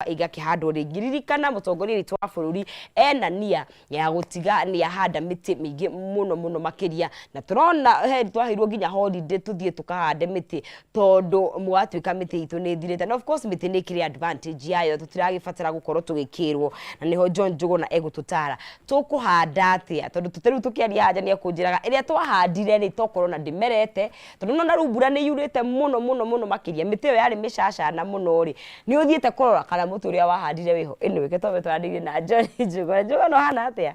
Igakĩhandwo rĩngĩ. Ririkana mũtongoria witũ wa bũrũri ena nia ya gũtiga nĩ ahanda mĩtĩ mĩingĩ mũno mũno makĩria, na tũrona he twaheirwo nginya holiday tũthiĩ tũkahande mĩtĩ tondũ mwatuĩka mĩtĩ itũ nĩ ĩthirĩte. Na of course mĩtĩ nĩ ĩkĩrĩ advantage yayo, tũtiragĩbatara gũkorwo tũgĩkĩrwo, na nĩho John Njũgũna egũtũtara tũkũhanda atĩa, tondũ rĩu tũkĩaria haha nĩ ekũnjĩraga ĩrĩa twahandire rĩ tokorwo na ndĩmerete, tondũ nona rĩu mbura nĩ yurĩte mũno mũno mũno makĩria, mĩtĩ ĩyo yarĩ mĩcacana mũno rĩ, nĩ ũthiĩte kũrora kana mũtĩ ũrĩa wahandire wĩho? Anyway, reke twambe twaranĩrie na John Njũgũna. Njũgũna, ũhana atĩa?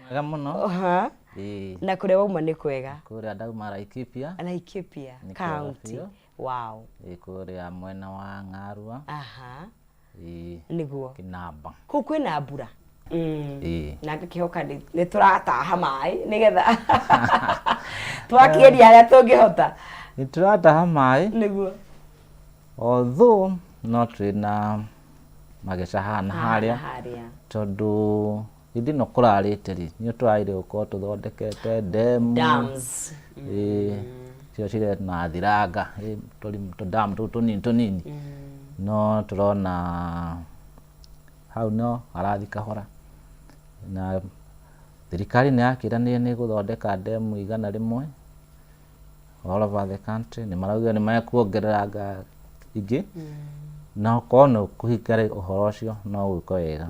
Mwega mũno. Aha. Ĩĩ. Na kũrĩa wauma nĩ kwega? Kũrĩa ndauma Laikipia. Laikipia Nĩ kwega County. Biũ. Wow. Ĩĩ, kũrĩa mwena wa Ng'arua. Ĩĩ. Nĩguo. Kĩnamba. Kũu kwĩna mbura? Ĩĩ. Na ngakĩhoka nĩ tũrataha maĩ nĩgetha twakĩgeria harĩa tũngĩhota. Nĩ tũrataha maĩ. Nĩguo. Although no twĩna mageca haha na harĩa. Harĩa. Tondũ hĩndĩ ĩno kũrarĩte rĩ, nĩ tũragĩrĩire gũkorwo tũthondekete dam. Dams. Ĩĩ, cio cirena thiranga, tũ dam tũu tũnini tũnini. No tũrona hau no harathi kahora. Na thirikari nĩ yakĩranire nĩ ĩgũthondeka demu 100 all over the country. Nĩ maraugire nĩ mekuongerera anga ingĩ. Na okorwo nĩ ũkũhinga rĩ, ũhoro ũcio no gwĩkwo wega.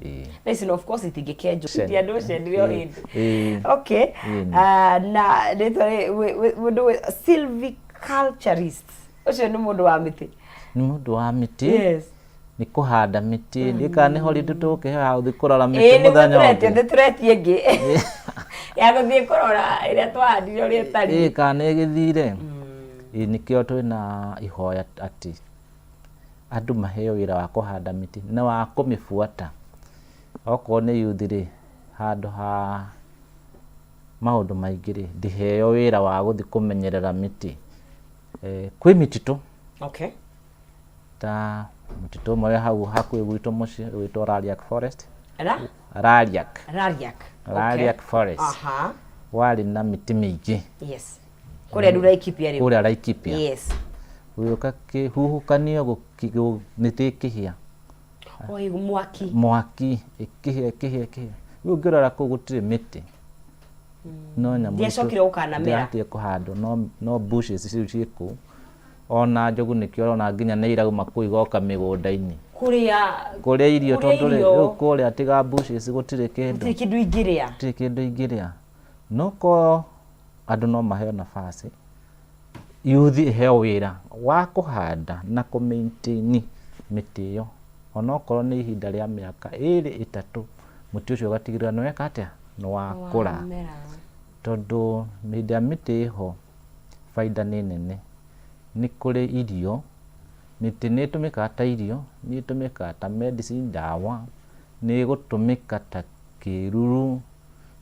Ĩĩ. Thaa ici no of course itingĩkenjwo. Indian Ocean rĩ o hĩndĩ. Ĩĩ. Okay. Ĩĩ. Ah, na rĩtwa rĩ mũndũ silviculturist ũcio nĩ mũndũ wa mĩtĩ? Nĩ mũndũ wa mĩtĩ. Nĩ kũhanda mĩtĩ. Ndiũĩ kana nĩ holiday tũgũkĩheo ya gũthiĩ kũrora mĩtĩ Ĩĩ, nĩguo mũthenya tũretio ũngĩ. Nĩ tũretie ĩngĩ ya gũthiĩ kũrora ĩrĩa twahandire ũrĩa ĩtariĩ. Ĩĩ, kana nĩ ĩgĩthire. Ĩĩ, nĩkĩo twĩna ihoya atĩ andũ maheo wĩra wa kũhanda mĩtĩ na wa kũmĩbuata. Okorwo nĩ youth rĩ, handũ ha maũndũ maingĩ rĩ, ndĩheo wĩra wa gũthiĩ kũmenyerera mĩtĩ. Kwĩ mĩtitũ. Ta mũtitũ ũmwe wĩ hau hakuhĩ gwitũ mũciĩ ũgwĩtwo Rariak Forest. Ra? Rariak. Rariak. Rariak Forest. Warĩ na mĩtĩ mĩingĩ. Kũrĩa rĩu Laikipia rĩu. Kũrĩa Laikipia. Gũgĩũka kĩhuhũkanio, mĩtĩ ĩkĩhĩa. Oi, mwaki. Mwaki, ĩkĩhĩa, ĩkĩhĩa, ĩkĩhĩa. Rĩu ũngĩrora kũu gũtirĩ mĩtĩ. No nyamũ Ndiacokire gũkanamera. Ndiahotire kũhandwo, no bushes rĩu ciĩ kũu. Ona njogu nĩkĩo ũrona nginya nĩ irauma kũu igoka mĩgũnda-inĩ. Kũrĩa. Kũrĩa irio Kũrĩa tondũ rĩ, irio. rĩu kũrĩa tiga bushes gũtirĩ kĩndũ. Gũtirĩ kĩndũ ingĩrĩa. Gũtirĩ kĩndũ ingĩrĩa. No korwo andũ no maheo nafasi, youth ĩheo wĩra wa kũhanda na kũ maintain mĩtĩ ĩyo. Onokorwo nĩ ihinda rĩa mĩaka 2, 3, mũtĩ ũcio ũgatigĩrĩra nĩ weka atĩa? Nĩ wakũra. Wamera. Tondũ hĩndĩ ĩrĩa mĩtĩ ĩho, baida nĩ nene. Nĩ kũrĩ irio, mĩtĩ nĩ ĩtũmĩkaga ta irio, nĩ ĩtũmĩkaga ta medicine, ndawa, nĩ ĩgũtũmĩka ta kĩruru,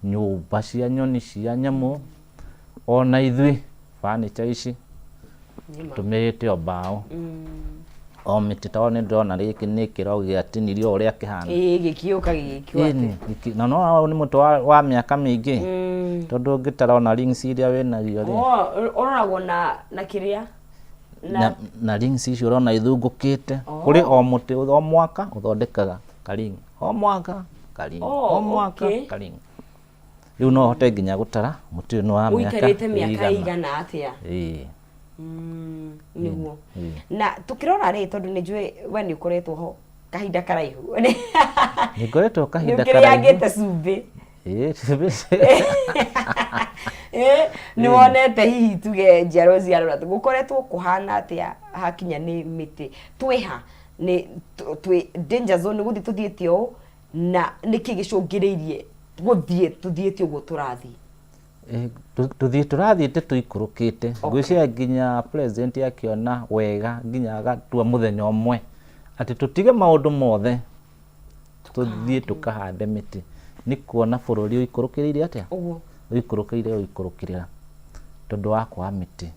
nyũmba cia nyoni cia nyamũ, ona ithuĩ furniture ici tũmĩrĩte o mbaũ. O mĩtĩ tondũ nĩ ndĩrona gĩkĩ nĩ kĩro gĩatinirio ũrĩa kĩhana. Ĩĩ, gĩkĩũka gĩgĩkio atĩ. Ĩni, na no nĩ mũtĩ wa mĩaka mĩingĩ. Tondũ ũngĩtara ona rings iria wĩnacio rĩ. Oh, ũroragwo na kĩrĩa? Na rings icio ũrona ithungũkĩte. Kũrĩ o mũtĩ o mwaka ũthondekaga karing. O mwaka karing. O mwaka karing. Rĩu no ũhote nginya gũtara mũtĩ ũyũ nĩ wa mĩaka Ũikarĩte mĩaka ĩigana. ĩigana atĩa? Ĩĩ. Nĩguo. Ĩĩ. Na tũkĩrora rĩ, tondũ nĩ njũĩ we nĩ ũkoretwo ho kahinda karaihu. Nĩ ngoretwo kahinda Nĩ karaihu. ũkĩrĩangĩte cumbĩ. Ĩĩ, cumbĩ. Ĩĩ, nĩ wonete hihi tuge njiarwa ciarora gũkoretwo kũhana atĩa hakinya nĩ mĩtĩ? Twĩha nĩ twĩ danger zone gũthiĩ tũthiĩte ũũ, na nĩkĩ gĩcũngĩrĩirie gũthiĩ tũthiĩte ũguo tũrathiĩ? Tũthiĩ tũrathiĩte tũikũrũkĩte. Ngwĩciria nginya president akĩona wega nginya agatua mũthenya ũmwe atĩ tũtige maũndũ mothe tũthiĩ tũkahande mĩtĩ, nĩ kuona bũrũri ũikũrũkĩrĩire atĩa? Ũguo. Ũikũrũkĩire ũikũrũkĩrĩra tondũ wa kwaga mĩtĩ.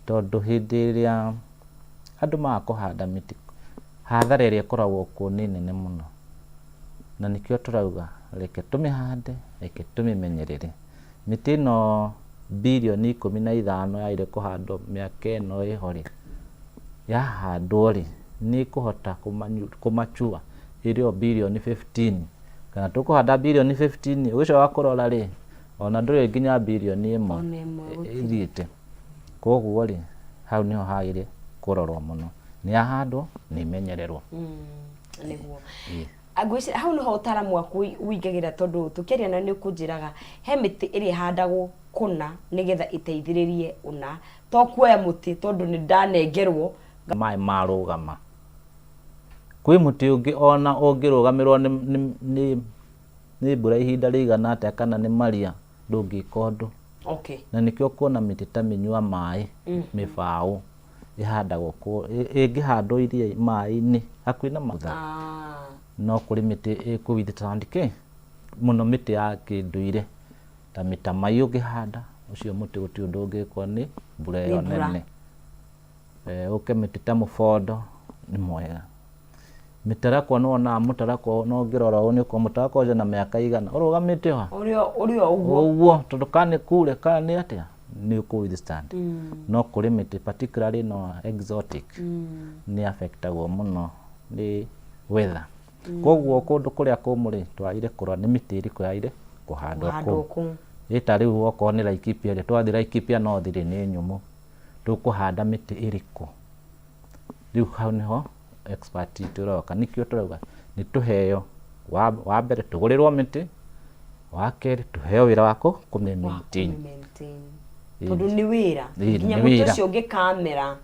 Tondũ hĩndĩ ĩrĩa andũ maga kũhanda mĩtĩ, hathara ĩrĩa ĩkoragwo kuo nĩ nene mũno. Na nĩkĩo tũrauga reke tũmĩhande, reke tũmĩmenyerere. Mĩtĩ ĩno birioni 15 yagĩrĩire kũhandwo mĩaka ĩno ĩho rĩ, yahandwo rĩ, nĩ ĩkũhota kũmachua ĩrĩ o birioni 15 kana tũkũhanda birioni 15, ũgĩcoka kũrora rĩ, ona ndũrĩ nginya birioni ĩmwe Ona ĩmwe gũtirĩ. ĩthiĩte. Koguo rĩ, hau nĩho hagĩrĩire kũrorwo mũno, nĩ yahandwo, nĩ ĩmenyererwo. Nĩguo. Ngwĩciria hau nĩho ũtaaramu waku ũingagĩra, tondũ tũkĩaria na nĩ ũkũnjĩraga he mĩtĩ ĩrĩa ĩhandagwo kũna nĩgetha ĩteithĩrĩrie ũna, to kuoya mũtĩ tondũ nĩ ndanengerwo. Maĩ marũgama. Kwĩ mũtĩ ũngĩ ona ũngĩrũgamĩrwo nĩ mbura ihinda rĩigana atĩa kana nĩ maria, ndũngĩka ũndũ. Na nĩkĩo ũkuona mĩtĩ ta mĩnyua maĩ, mĩbaũ ĩhandagwo kũ, ĩngĩhandwo iria maĩ-inĩ hakuhĩ na maĩ, no kũrĩ mĩtĩ ĩkũ withstand kĩ, mũno mĩtĩ ya kĩndũire ta mĩtamaiyũ ũngĩhanda, ũcio mũtĩ gũtirĩ ũndũ ũngĩkwo nĩ mbura ĩyo nene. Ũke mĩtĩ ta mũbondo nĩ mwega. Mĩtarakwa nĩ wonaga mũtarakwa ona ũngĩrora ũũ nĩ ũkuona mũtarakwa ũcio na mĩaka igana ũrũgamĩte o ha? Ũrĩ o ũguo. Ũguo, tondũ kana nĩ kure kana nĩ atĩa nĩ ũkũ withstand. No kũrĩ mĩtĩ particularly ĩno exotic nĩ affect agwo mũno nĩ weather. Koguo kũndũ kũrĩa kũmũ rĩ, twagĩrĩire kũrora nĩ mĩtĩ ĩrĩkũ yagĩrĩire kũhandwo Kũhandwo kũu. kũu. Ĩ ta rĩu okorwo nĩ Laikipia rĩ, twathiĩ Laikipia North rĩ, nĩ nyũmũ, tũkũhanda mĩtĩ ĩrĩkũ? Rĩu hau nĩho expert itũ ĩroka. Nĩkĩo tũrauga nĩ tũheo, wa mbere tũgũrĩrwo mĩtĩ, wa kerĩ tũheo wĩra wa kũmĩ maintain. Tondũ nĩ wĩra. Nginya mũtĩ ũcio ũngĩkamera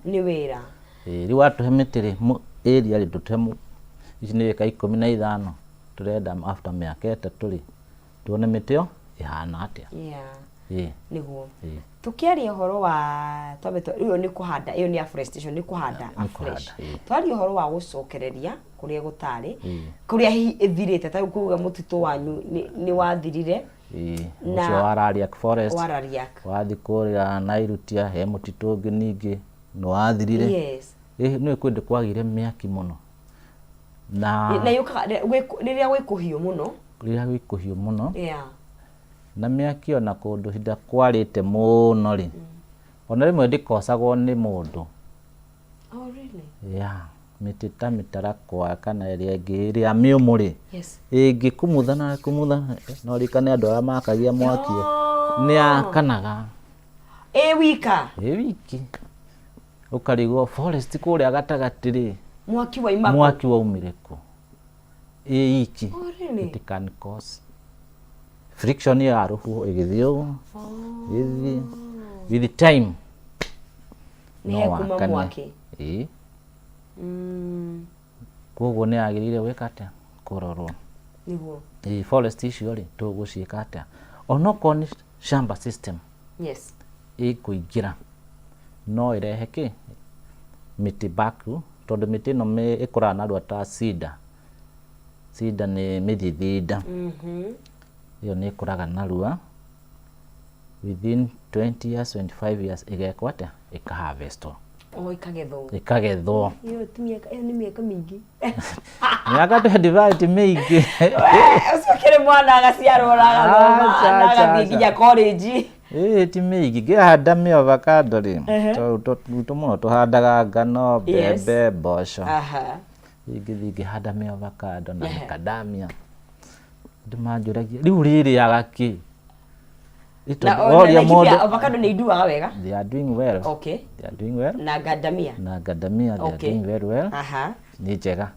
nĩ wĩra. Rĩu watũhe mĩtĩ rĩ, area rĩ, tũtũhe ici nĩ ĩka 15, tũrenda after mĩaka 3 rĩ, tuone mĩtĩ ĩyo ĩhana atĩa. Nĩguo. Tũkĩaria ũhoro wa twambe ĩyo nĩ kũhanda, ĩyo nĩ afforestation, nĩ kũhanda afresh. Twaria ũhoro wa gũcokereria kũrĩa gũtarĩ, kũrĩa hihi ĩthirĩte, ta rĩu kuga mũtitũ wanyu nĩ wathirire. Ũcio wa Rariak Forest. Wa Rariak. Wathiĩ kũrĩa Nairutia he mũtitũ ũngĩ ningĩ nĩ wathirire. Nĩ kũndũ kwagĩire mĩaki mũno. Na yũkaga rĩrĩa gwĩ kũhiũ mũno. Rĩrĩa gwĩ kũhiũ mũno. Na mĩaki ona kũndũ hĩndĩ ĩrĩa kwarĩte mũno rĩ, ona rĩmwe ndĩkosagwo nĩ mũndũ. Oh, really? Yeah. Mĩtĩ ta mĩtarakwa kana ĩrĩa ĩngĩ ĩrĩa mĩũmũ rĩ, ĩngĩkumuthana kumuthana, no ririkane andũ arĩa makagia mwaki nĩ yakanaga. Ĩ wika? Ĩ wiki. Ũkarigwo forest kũrĩa gatagatĩ rĩ, mwaki wauma kũ? Mwaki waumire kũ? Ĩ iki. Oh, really? It can cause friction ya rũhuho ĩgĩthiĩ ũguo, ĩgĩthiĩ with time Nĩ no hekuma wakane. mwaki. Ĩĩ. Koguo nĩ yagĩrĩire gwĩka atĩa? Kũrorwo. Nĩguo. Ĩĩ, forest icio rĩ, tũgũciĩka atĩa? Onokorwo nĩ shamba system ĩkũingĩra, no ĩrehe kĩ? Mĩtĩ back, tondũ mĩtĩ ĩno ĩkũraga narua ta cedar. Cedar nĩ mĩthithinda. Ĩyo nĩ ĩkũraga narua within 20 years, 25 years ĩgekwo atĩa? Ĩka harvest wo. Oh, ĩkagethwo. Ĩkagethwo. Ĩyo ti mĩaka, ĩyo nĩ mĩaka mĩingĩ. Mĩaka 25 ti mĩingĩ. Ũcio ũkĩrĩ mwana agaciarwo na agathoma na agathiĩ nginya college. Ĩĩ ti mĩingĩ, ngĩhanda mĩ avocado rĩ, tondũ gwitũ mũno tũhandaga ngano, mbembe, mboco. Ingĩthiĩ ngĩhanda mĩ avocado na macadamia, andũ manjũragia rĩu ũrĩrĩaga kĩ? Na avocado nĩ induaga wega? They are doing well. Okay. They are doing well. Na gadamia? Na gadamia, they are doing very well. Nĩ njega.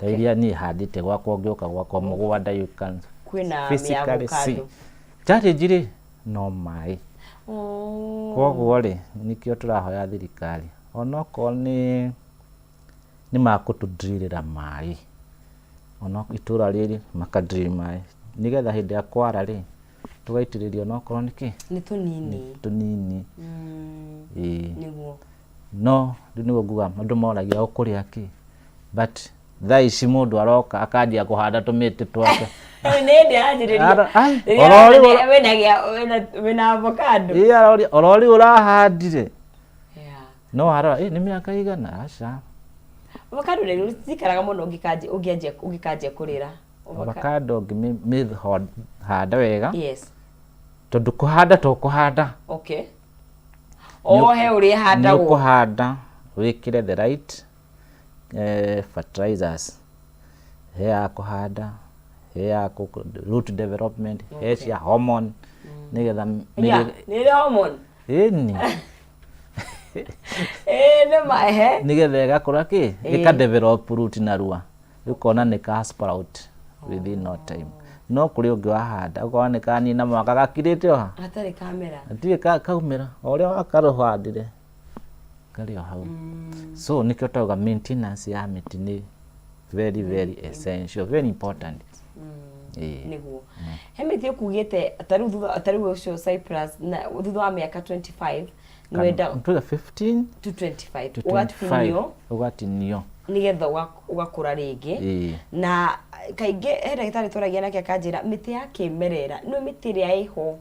Ta iria niĩ handĩte gwakwa, ũngĩũka gwakwa mũgũnda you can physically see. Challenge rĩ, no maĩ. Koguo rĩ, nĩkĩo tũrahoya thirikari onokorwo nĩ makũtũ drill ĩra maĩ, ona itũra rĩrĩ maka drill maĩ, nĩgetha hĩndĩ ĩrĩa kwara rĩ, tũgaitĩrĩria onokorwo nĩ kĩ? Nĩ tũnini. Tũnini. Ĩĩ. Nĩguo. No rĩu nĩguo nguga andũ moragia ũkũrĩa kĩ? But thaa ici mũndũ aroka akanjia kũhanda tũmĩtĩ twake. Nĩ hĩndĩ aranjĩrĩria. Wĩna avocado. Ĩĩ aroria oro rĩu ũrahandire. No arora nĩ mĩaka igana? Aca. Avocado rĩ cikaraga mũno ũngĩkanjia kũrĩra. Avocado ũngĩmĩhanda wega. Yes. Tondũ kũhanda to kũhanda. Okay. O he ũrĩa ĩhandagwo. Nĩ ũkũhanda wĩkĩre the right Fertilizers, he ya kũhanda, he ya root development, he cia hormone nĩgetha Yeah, nĩ ĩrĩ hormone. Ĩni. Ĩĩ nĩ ma, ehe. Nĩgetha ĩgakũra kĩ, ĩka develop root narua, ũkona nĩ ka sprout within no time. No kũrĩ ũngĩ wahanda ũkona nĩ kanina mwaka gakirĩte o ha. Gatarĩ kamera. Gatirĩ kaumĩra, o ũrĩa wakarũhandire karĩ o hau. So nĩkĩo twauga maintenance ya mĩtĩ nĩ very very essential, very important. Ĩĩ. Nĩguo he mĩtĩ ũkugĩte tarĩu thutha, tarĩu ũcio cypress, na thutha wa mĩaka 25 nĩwenda Tuge 15 to 25 to 25. Ũgatinio. Ũgatinio. Nĩgetha ũgakũra rĩngĩ. Na kaingĩ he ndagĩtarĩ twaragia nake akanjĩra mĩtĩ ya kĩmerera nĩ mĩtĩ ĩrĩa ĩho,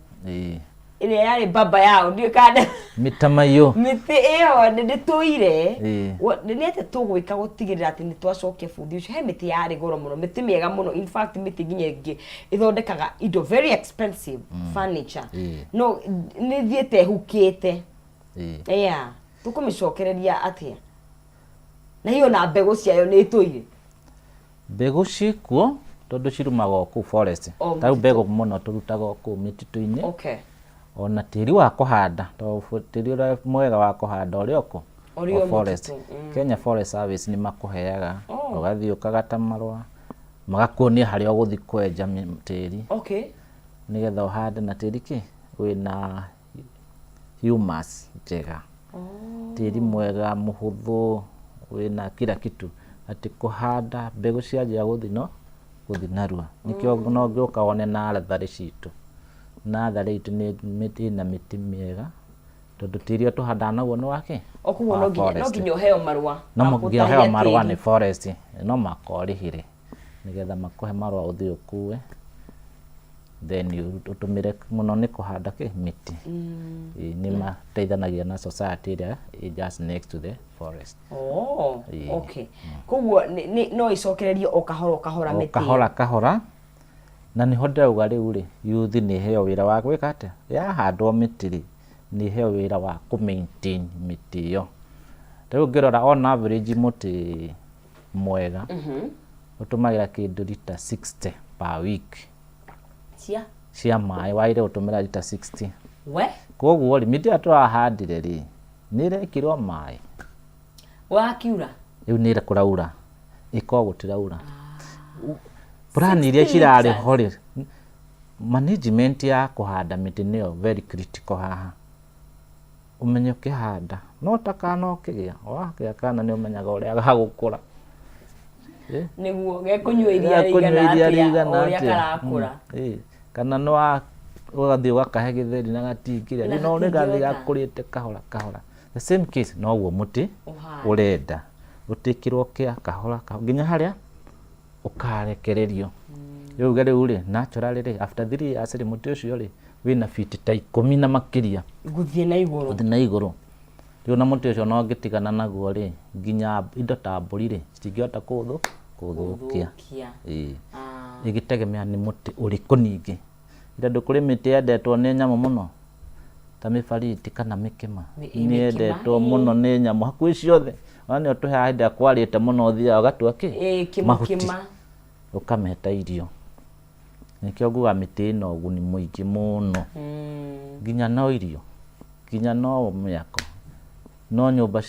ĩrĩa yarĩ baba yao, ndiũĩ kana Mĩtamaiyũ. Mĩtĩ ĩyo nĩ ndĩtũire. Nĩ atĩa tũgwĩka gũtigĩrĩra atĩ nĩ twacokia bũthi ũcio? He mĩtĩ yarĩ goro mũno, mĩtĩ mĩega mũno, in fact mĩtĩ nginya ĩngĩ ĩthondekaga indo very expensive furniture, no nĩ thiĩte ĩhukĩte. Yeah, tũkũmĩcokereria atĩa na hiyo na mbegũ ciayo nĩ ĩtũire? Mbegũ ciĩkuo tondũ cirumaga o kũu forest. O Ta rĩu mũtitũ. Mbegũ mũno tũrutaga o kũu mĩtitũ-inĩ. Ona tĩri wa kũhanda, tondũ tĩri ũrĩa mwega wa kũhanda ũrĩ o kũ? Ũrĩ o forest. Mũtitũ. Kenya Forest Service nĩ makũheaga, ũgathiĩ ũkagata marũa, magakuonia harĩa ũgũthiĩ kwenja tĩri nĩgetha ũhande na tĩri kĩ wĩna humus njega, tĩri mwega mũhũthũ wĩna kila kitu, atĩ kũhanda mbegũ cianjia gũthiĩ no gũthiĩ narua. Nĩkĩo no ũngĩũka wone natharĩ citũ, natharĩ itũ nĩ ĩna mĩtĩ mĩega tondũ tĩri ũrĩa tũhandaga naguo nĩ wakĩ? O koguo Wa no nginya no forest. nginya ũheo marũa No ma nginya gũtahia ũheo marũa tĩri. Nĩ forest, no mũhaka ũrĩhĩre nĩgetha makũhe marũa ũthiĩ ũkue, then ũtũmĩre mũno nĩ kũhanda kĩ mĩtĩ. Ĩĩ, nĩ mateithanagia na society ĩrĩa ĩ just next to the forest. Oh, okay. Koguo no ĩcokererie o kahora o kahora O mĩtĩ ĩyo. Kahora kahora, na nĩho ndĩrauga rĩu rĩ, youth nĩ ĩheo wĩra wa gwĩka atĩa? Yahandwo mĩtĩ rĩ, nĩ ĩheo wĩra wa kũ maintain mĩtĩ ĩyo. Rĩu ũngĩrora on average mũtĩ mwega ũtũmagĩra kĩndũ rita 60 per week Cia cia maĩ, wagĩrĩire gũtũmĩra rita 60. We. Koguo rĩ, mĩtĩ ĩrĩa tũrahandire rĩ, nĩ ĩrekĩrwo maĩ? Wakiura. Rĩu nĩ kũraura, ĩkorwo gũtiraura. Plan iria cirarĩ ho rĩ, management ya kũhanda mĩtĩ nĩyo very critical haha. Ũmenye ũkĩhanda, no ta kana ũkĩgĩa, wakĩgĩa kana nĩ ũmenyaga ũrĩa gagũkũra. Nĩguo gekũnyua iria Gekũnyua rĩigana iria atĩa, rĩigana o ũrĩa atĩa. karakũra. Ĩĩ. Kana nĩ wa ũgathiĩ ũgakahe gĩtheri na gatingĩrĩa, Na rĩu no nĩ gathiĩ gatingĩhota. gakũrĩte kahora kahora. The same case noguo mũtĩ Ũhana. Ũrenda ũtĩkĩrwo kĩa kahora kahora nginya harĩa ũkarekererio. Rĩu uge rĩu rĩ, naturally rĩ, after 3 years rĩ, mũtĩ ũcio rĩ wĩna feet ta 10 na makĩria. Gũthiĩ na igũrũ. Gũthiĩ na igũrũ. Rĩu na mũtĩ ũcio ona ũngĩtigana naguo rĩ, nginya indo ta mbũri rĩ, citingĩhota kũũthũkia. Gũthũkia. Ĩĩ. Ah. Ĩgĩtegemea nĩ mũtĩ ũrĩkũ ningĩ. Tondũ kũrĩ mĩtĩ yendetwo nĩ nyamũ mũno ta mĩbariti kana mĩkĩma. Ĩ, Nĩ mĩkĩma, yendetwo ĩ. mũno nĩ nyamũ hakuhĩ ciothe. Ona nĩyo tũheaga hĩndĩ ĩrĩa kwarĩte mũno, ũthiaga ũgatua kĩ? Ĩ, Mahuti. kĩmũkĩma. Ũkamĩhe ta irio. Nĩkĩo ngugaga mĩtĩ ĩna ũguni mũingĩ mũno. Nginya no irio, nginya no mĩako, no nyũmba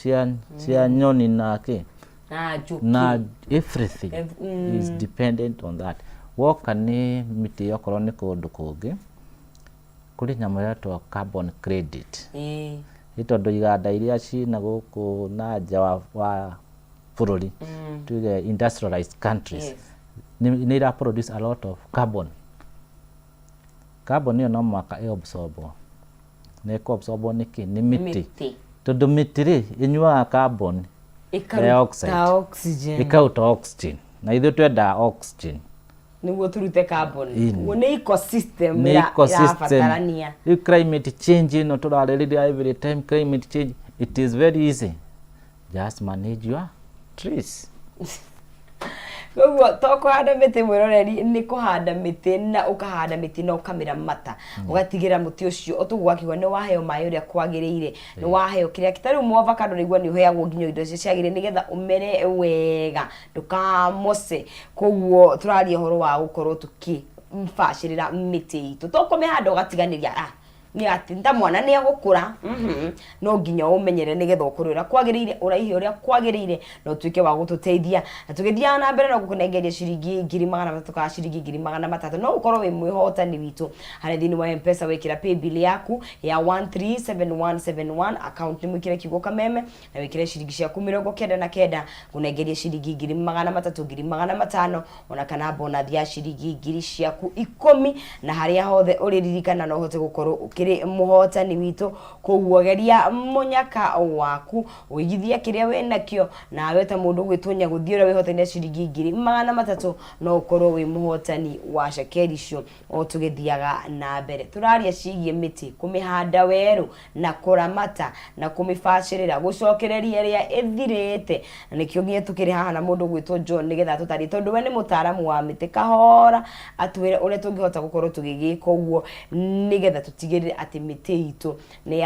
cia nyoni na kĩ Na njũkĩ. Na everything is dependent on that. Woka nĩ mĩtĩ, okorwo nĩ kũndũ kũngĩ, kũrĩ nyamũ ĩretwo carbon credit. Nĩ tondũ iganda iria ciĩna gũkũ na nja wa bũrũri, tuge industrialized countries, nĩ ira produce a lot of carbon. Carbon ĩyo no mũhaka ĩ absorbwo, na ĩkũ absorbwo nĩ kĩ? Nĩ mĩtĩ. Mĩtĩ. Tondũ mĩtĩ rĩ, ĩnyuaga carbon dioxide. Ĩkaruta oxygen. Ĩkaruta oxygen, na ithuĩ twendaga oxygen nĩguo tũrute carbon. Ĩni. Ũguo nĩ ecosystem Nĩ ecosystem. Ĩrabatarania. Rĩu climate change ĩno tũrarĩrĩria every time, climate change, it is very easy, just manage your trees. Koguo to kũhanda mĩtĩ, mwĩroreri, nĩ kũhanda mĩtĩ na ũkahanda mĩtĩ na ũkamĩramata, ũgatigĩra mũtĩ ũcio ũtũguo wakiuga nĩ waheo maĩ ũrĩa kwagĩrĩire, nĩ waheo kĩrĩa ta rĩu mũavocado nĩguo nĩ ũheagwo nginya indo icio ciagĩrĩire nĩgetha ũmere wega, ndũkamose. Koguo tũraria ũhoro wa gũkorwo tũkĩbacĩrĩra mĩtĩ itũ, to kũmĩhanda ũgatiganĩria, ah, nĩ atĩ ta mwana nĩ egũkũra. No nginya ũmenyere nĩgetha ũkũre ũrĩa kwagĩrĩire, ũraihe ũrĩa kwagĩrĩire, na ũtuĩke wa gũtũteithia. Na tũgĩthiaga na mbere no gũkũnengeria ciringi 300,000 kana ciringi 300,000, no ũkorwo wĩ mwĩhotani witũ harĩa thĩinĩ wa M-Pesa. Wĩkĩra paybill yaku ya 137171, account nĩ mwĩkĩre kiugo Kameme na wĩkĩre ciringi ciaku 99, ngũnengerie ciringi 300,000, 500,000, ona kana bonathi ya ciringi ciaku 10. Na harĩa hothe ũrĩririkana no ũhote gũkorwo ũkĩrĩ mũhotani witũ. Koguo geria mũnyaka waku, ũigithie kĩrĩa wĩnakĩo, nawe ta mũndũ ũgwĩtwo Nyagũthiĩ ũrĩa wĩhotanire ciringi 300,000, no ũkorwo wĩ mũhotani wa cekeri icio. O tũgĩthiaga na mbere, tũraria ciĩgiĩ mĩtĩ, kũmĩhanda werũ na kũramata na kũmĩbacĩrĩra, gũcokereria ĩrĩa ĩthirĩte. Na nĩkĩo nginya tũkĩrĩ haha na mũndũ ũgwĩtwo John nĩgetha atũtarĩrie, tondũ we nĩ mũtaaramu wa mĩtĩ. Kahora atwĩre ũrĩa tũngĩhota gũkorwo tũgĩgĩka ũguo nĩgetha tũtigĩrĩre atĩ mĩtĩ itũ nĩ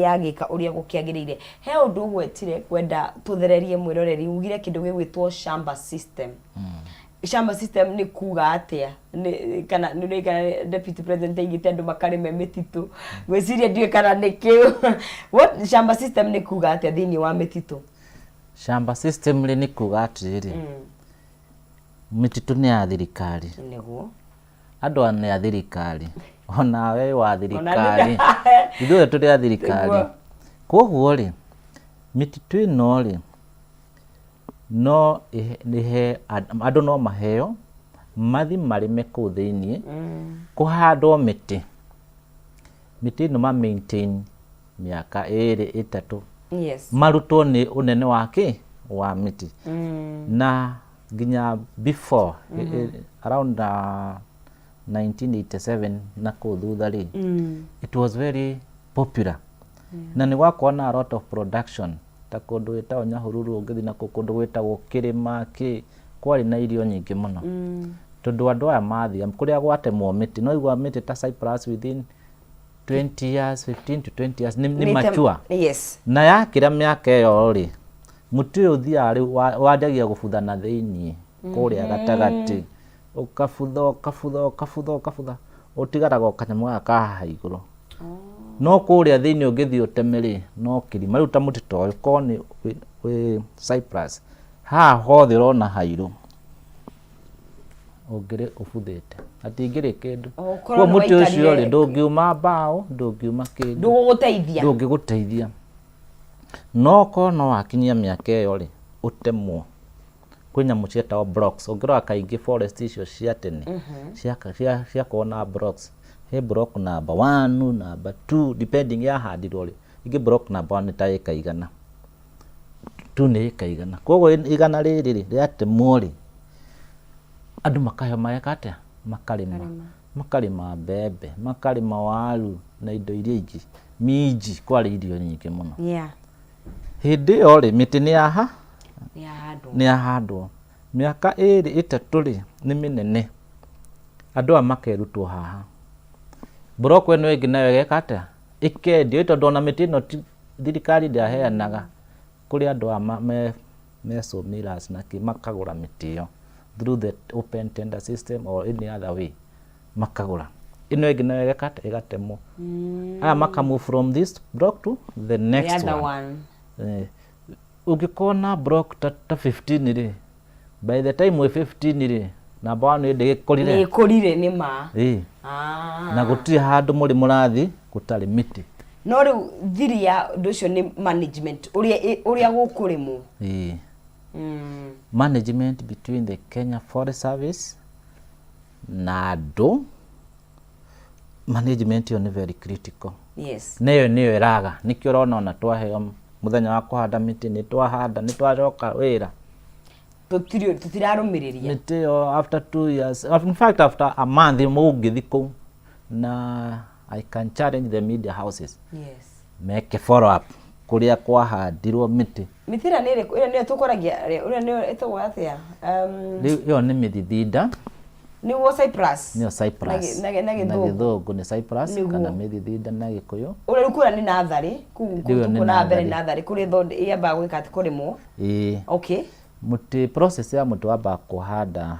yagĩka ũrĩa gũkĩagĩrĩire. He ũndũ ũgwetire kwenda tũthererie mwĩroreri, ugire kĩndũ gĩgwĩtwo shamba system. Shamba system nĩ kuga atĩa? Kana nĩ kana deputy president aigĩte andũ makarĩme mĩtitũ? Ngwĩciria ndiũĩ kana nĩ kĩu. What shamba system nĩ kuga atĩa thĩinĩ wa mĩtitũ? Shamba system rĩ, nĩ kuga atĩrĩrĩ, mĩtitũ nĩ ya thirikari. Andũ nĩ a thirikari, onawe wa thirikari, ithuothe tũrĩ a thirikari. Koguo rĩ, mĩtitũ ĩno rĩ, no ĩhe andũ, no maheo mathi marĩme kũu thĩiniĩ, kũhandwo mĩtĩ, mĩtĩ ĩno ma maintain mĩaka 2, 3, marutwo nĩ ũnene wa kĩ wa mĩtĩ. Na nginya before around 1987 na kũu thutha rĩ, it was very popular na nĩ gwakorwo na a lot of production, ta kũndũ gwĩtagwo Nyahururu, ũngĩthiĩ na kũndũ gwĩtagwo kĩrĩma kĩ, kwarĩ na irio nyingĩ mũno, tondũ andũ aya mathiĩ kũrĩa gwatemwo mĩtĩ, no igua mĩtĩ ta cypress within 20 years, 15 to 20 years nĩ mature. Na yakĩra mĩaka ĩyo rĩ, mũtĩ ũyũ ũthiaga rĩu wanjagia gũbutha na thĩiniĩ kũrĩa gatagatĩ, ũkabutha, ũkabutha, ũkabutha, ũkabutha, ũtigaraga o kanyamũ gaka ka haha igũrũ, no kũrĩa thĩiniĩ ũngĩthiĩ ũteme rĩ, no kĩrima. Rĩu ta mũtĩ ta ũyũ, korwo nĩ wĩ cypress, haha hothe ũrona hairũ, ũngĩrĩ ũbuthĩte, hatingĩrĩ kĩndũ. O, korwo Koguo nĩ mũtĩ ũcio rĩ, ndũngiuma mbaũ, ndũngiuma kĩndũ. Ndũgũgũteithia. Ndũngĩgũteithia. No korwo no wakinyia mĩaka ĩyo rĩ, ũtemwo. Kwĩ nyamũ cietagwo blocks. Ũngĩrora kaingĩ forest icio cia tene ciakoragwo na blocks. He block number one, number two, depending yahandirwo rĩ. Ingĩ block number one nĩ ta ĩka 100, two nĩ ĩka 100. Koguo 100 rĩrĩ rĩ, rĩatemwo rĩ, andũ makaheo mageka atĩa? Makarĩma, makarĩma mbembe, makarĩma waru na indo iria ingĩ, minji, kwarĩ irio nyingĩ mũno. Hĩndĩ ĩyo rĩ, mĩtĩ nĩ yaha Nĩ yahandwo. Nĩ yahandwo. Mĩaka 2, 3 rĩ, nĩ mĩnene, andũ aya makerutwo haha, block ĩno ĩngĩ nayo ĩgeka atĩa? Ĩkendio, tondũ ona mĩtĩ ĩno thirikari ndĩaheanaga, kũrĩ andũ aya me sawmillers na kĩ, makagũra mĩtĩ ĩyo through the open tender system or any other way, makagũra. Ĩno ĩngĩ nayo ĩgeka atĩa? Ĩgatemwo. Aya maka move from this block to the next the other one. One. Ũngĩkorwo na block ta 15 rĩ, by the time wĩ 15 rĩ, number one ĩndĩ gĩkũrire. Nĩ ĩkũrire, nĩ ma. Ĩĩ. Na gũtirĩ handũ mũrĩ mũrathiĩ gũtarĩ mĩtĩ. No rĩu thiri ya ũndũ ũcio nĩ management, ũrĩa gũkũrĩmwo. Ĩĩ. Management between the Kenya Forest Service na andũ, management ĩyo nĩ very critical. Na ĩyo nĩyo ĩraga, nĩkĩo ũrona ona twaheo mũthenya wa kũhanda mĩtĩ, nĩ twahanda, nĩ twacoka wĩra. Tũtirarũmĩrĩria. Mĩtĩ ĩyo after 2 years, in fact after a month, mũngĩthi kũu, na I can challenge the media houses meke follow up. Kũrĩa kwahandirwo mĩtĩ. Mĩtĩ ĩrĩa nĩ ĩrĩkũ? Ĩrĩa nĩyo tũkũragia, ĩrĩa nĩyo ĩtagwo atĩa? Rĩu ĩyo nĩ mĩthithinda. Nĩguo cypress. Nĩyo cypress. Na gĩthũngũ. Na gĩthũngũ nĩ cypress Nĩguo. Kana mĩthithinda na gĩkũyũ. Ũrĩa rĩu kũrĩa nĩ natharĩ, kũu Rĩu ĩyo nĩ na mbere natharĩ. natharĩ kũrĩa yambaga gwĩka atĩ kũrĩmwo. Ĩĩ. Okay. Mũtĩ, process ya mũtĩ wambaga kũhanda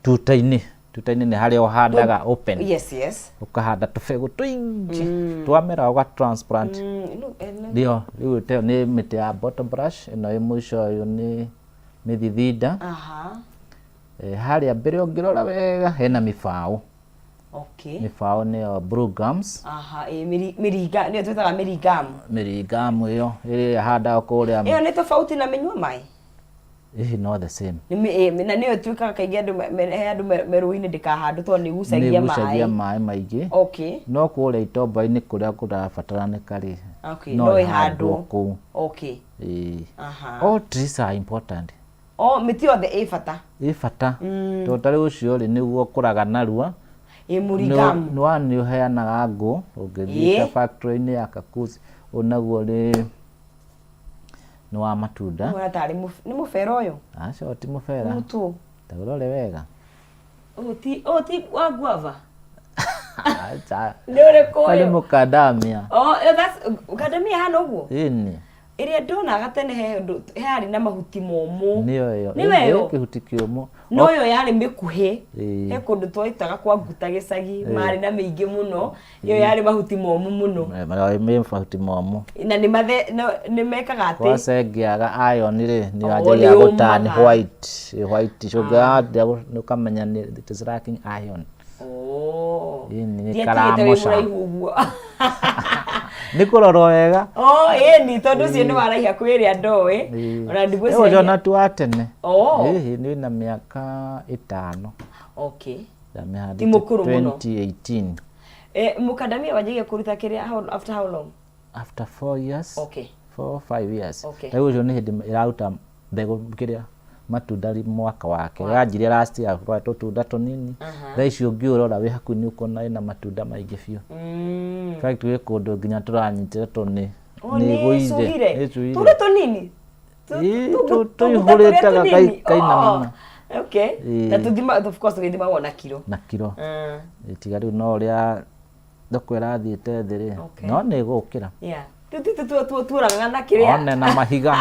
tuta-inĩ. Tuta-inĩ nĩ harĩa ũhandaga open. Yes. Ũkahanda tũbegũ tũingĩ. Twamera ũga transplant. No, no. Ndio, rĩu ĩyo nĩ mĩtĩ ya bottle brush, ĩno ĩ mũico ũyũ nĩ mĩthithinda. Harĩa mbere ũngĩrora wega hena mĩbaũ. Okay. Mĩbaũ nĩyo blue gums. Aha, ĩ mĩringa nĩyo twĩtaga mĩringamu. Mĩringamu ĩyo ĩrĩa ĩhandagwo kũrĩa. Ĩyo nĩ tofauti na mĩnyua maĩ? Ĩhĩ, no the same. Nĩ na nĩyo ĩtuĩkaga kaingĩ andũ he andũ merũĩ-inĩ ndĩkahandwo tondũ nĩ ĩgucagia Nĩ ĩgucagia maĩ. Maĩ maingĩ. Okay. No kũrĩa itomba-inĩ kũrĩa kũrabataranĩka rĩ, no no ĩhandwo ĩhandwo kũu. Okay. Ĩĩ. Aha. All trees are important. O mĩtĩ yothe ĩ bata. Ĩ bata. Tondũ ta rĩu ũcio rĩ, nĩguo ũkũraga narua. Ĩ mũringamu. Nĩ wa nĩ ũheanaga ngũ ũngĩthiĩ ta factory-inĩ ya Kakuzi. Ũyũ naguo rĩ, nĩ wa matunda. Ũyũ tarĩ nĩ mũbera ũyũ? Aca, ũyũ ti mũbera. Mũtũ. Ta ũrore wega. Ũyũ ti wa guava? Aca. Nĩ ũrĩkũ Ũyũ nĩ ũyũ? Mũkandamia. Oh, eh, that's kandamia hana ũguo? Ĩni. Ĩrĩa ndonaga tene he ũndũ he harĩ na mahuti momũ. Nĩyo ĩyo. Nĩwe ĩyo? Ĩ kĩhuti kĩũmũ. No ĩyo yarĩ mĩkuhĩ. Ĩĩ. He kũndũ twaitaga kwa nguta gĩcagi, marĩ na mĩingĩ mũno. Ĩyo yarĩ mahuti momũ mũno. Ĩ mahuti momũ. Na nĩ mathe no, nĩ mekaga atĩ Gwacengĩaga iron rĩ, nĩ Oh, wanjagia nĩ gũturn yũmaga. white. White ũngĩambia nĩ ũkamenya nĩ it is lacking iron. Oh. Ĩni, nĩ Ndiatigĩte wĩ karamoca. mũraihu ũguo. Nĩ kũrorwo wega. Oh, ĩni tondũ ũcio nĩ waraiha kwĩ ĩrĩa ndoĩ. Ona Ĩĩ, ndigwĩciria. ũcio ona ti wa tene. Oh. Ĩhĩ, nĩ na mĩaka 5. Okay. Ndamĩhandĩte Ti mũkũrũ mũno. 2018. Eh, mũkandamia wanjagia kũruta kĩrĩa after how long? After 4 years. Okay. 4, 5 years. Okay. Rĩu ũcio nĩ hĩndĩ ĩraruta mbegũ kĩrĩa matunda mwaka wake. Yanjirie last year kwa tũtunda tũnini. Thaa ici ũngĩũrora wĩ hakuhĩ nĩ ũkuona ĩna matunda maingĩ biũ. In fact gwĩ kũndũ nginya tũranyitĩra tondũ nĩ Oh, nĩ nĩ ĩgũire. ĩcuhire. Nĩ ĩcuhire. Tũrĩa tũnini. Ĩĩ, Tũguta tũrĩa tũihũrĩte tũnini. kainamana. Oh, okay. Ĩĩ. Na tũthima, of course tũgĩthimagwo na kiro. Na kiro. Tiga rĩu no ũrĩa thoko ĩrathiĩte thĩ rĩ, Okay. no nĩ ĩgũkĩra. Yeah. Tuũragaga na kĩrĩa? One na mahiga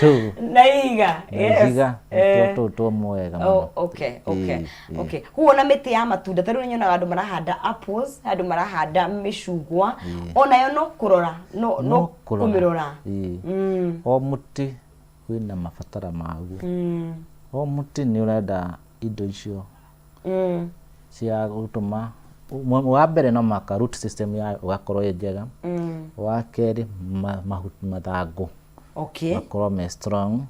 tu. Na ihiga. Na Yes. ihiga. Eh. Nĩtuo tũu tũmũ wega mũno. Oh, okay. Ĩĩ. Okay. Koguo na mĩtĩ ya matunda, ta rĩu nĩnyonaga andũ marahanda apples, andũ marahanda mĩcungwa, onayo no kũrora, no kũrora. kũmĩrora. Ĩĩ. O mũtĩ wĩna mabatara maguo. O mũtĩ nĩ ũrenda indo icio cia gũtũma wa mbere no maka root system yayo ũgakorwo ĩ njega. Wa kerĩ mahuti mathangũ makorwo me strong.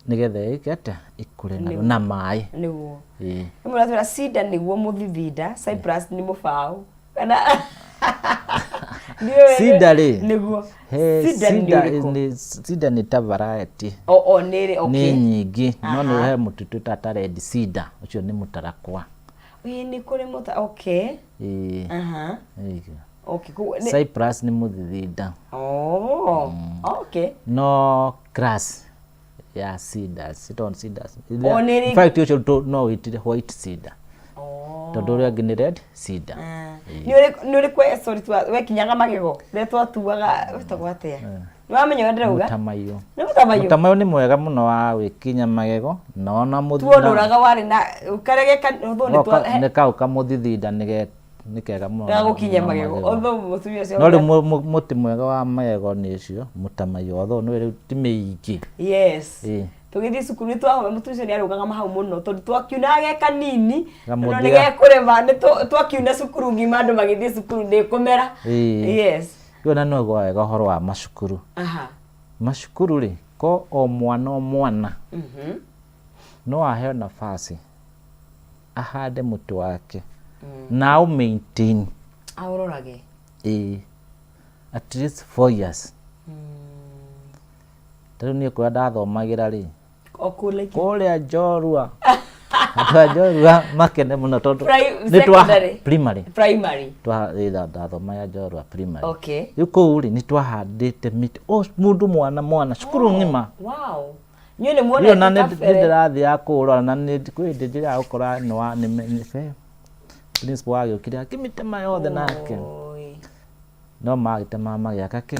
Nĩgetha ĩke atĩa, ĩkũre na maĩ. Nĩguo. Ĩĩ. Rĩmwe ũratwĩra cedar nĩguo mũthithinda, cypress nĩ mũbaũ. Kana Ndiũĩ. Cedar rĩ, Nĩguo. He Cedar nĩ cedar ũrĩkũ? Nĩ cedar nĩ ta variety. O nĩ rĩ, Nĩ nyingĩ, no nĩ he mũtĩ twĩtaga ta red cedar, ũcio nĩ mũtarakwa. Ĩĩ, nĩ kũrĩ mũta, okay. Ĩĩ. Aha. Ĩĩ. Okay, koguo Cypress nĩ mũthithinda. Oh, okay. No class ya cedars, citon cedars. O, nĩ In fact ũcio no wĩtire white cedar. Oh. Tondũ ũrĩa ũngĩ nĩ red cedar. Nĩ ũrĩkũ sorry wekinyaga magego rĩrĩa twatuaga wĩtagwo atĩa? Nĩ wamenya ũrĩa ndĩrauga? Mũtamaiyũ. Nĩ mũtamaiyũ? Mũtamaiyũ nĩ mwega mũno wa gwĩkinya magego na ona Tuonũraga warĩ na karĩa geka although nĩ nĩ kau kamũthithinda nĩ kega mũno gagũkinya na magego. Although mũtumia ũcio No rĩu mũtĩ mwega wa magego nĩ ũcio mũtamaiyũ, although nĩ rĩu ti mĩingĩ. Yes. Ĩĩ. Tũgĩthiĩ cukuru nĩ twahome mũtumia ũcio nĩ arũgaga hau mũno tondũ twakiunaga ge kanini no nĩ Gamũthia. gekũrema nĩ twakiuna cukuru ng'ima andũ magĩthiĩ cukuru ndĩ kũmera. Ĩĩ. Yes. Rĩu ona no wega ũhoro wa macukuru. Aha. Macukuru rĩ, ko o mwana o mwana no aheo nafasi ahande mũtĩ wake na aũ maintain. Aũrorage. Ĩĩ, at least 4 years. Ta rĩu niĩ kũrĩa ndathomagĩra rĩ, O kũu like kũrĩa Njorua. Andũ a Njorua makene mũno tondũ nĩ twa Secondary. primary. Primary. Twa ndathoma ya Njorua primary. Okay. Rĩu kũu rĩ, nĩ twahandĩte mĩtĩ o mũndũ mwana mwana cukuru ng'ima. Wow. Inyuĩ nĩ Niĩ muonete ona nĩ kabere. ndĩrathiaga kũũrora na nĩ kwĩ hĩndĩ njĩraga gũkora nĩ wa nĩ nĩ be principal wagĩũkire akĩmĩtema yothe nake. Oi. No magĩtema magĩaka kĩ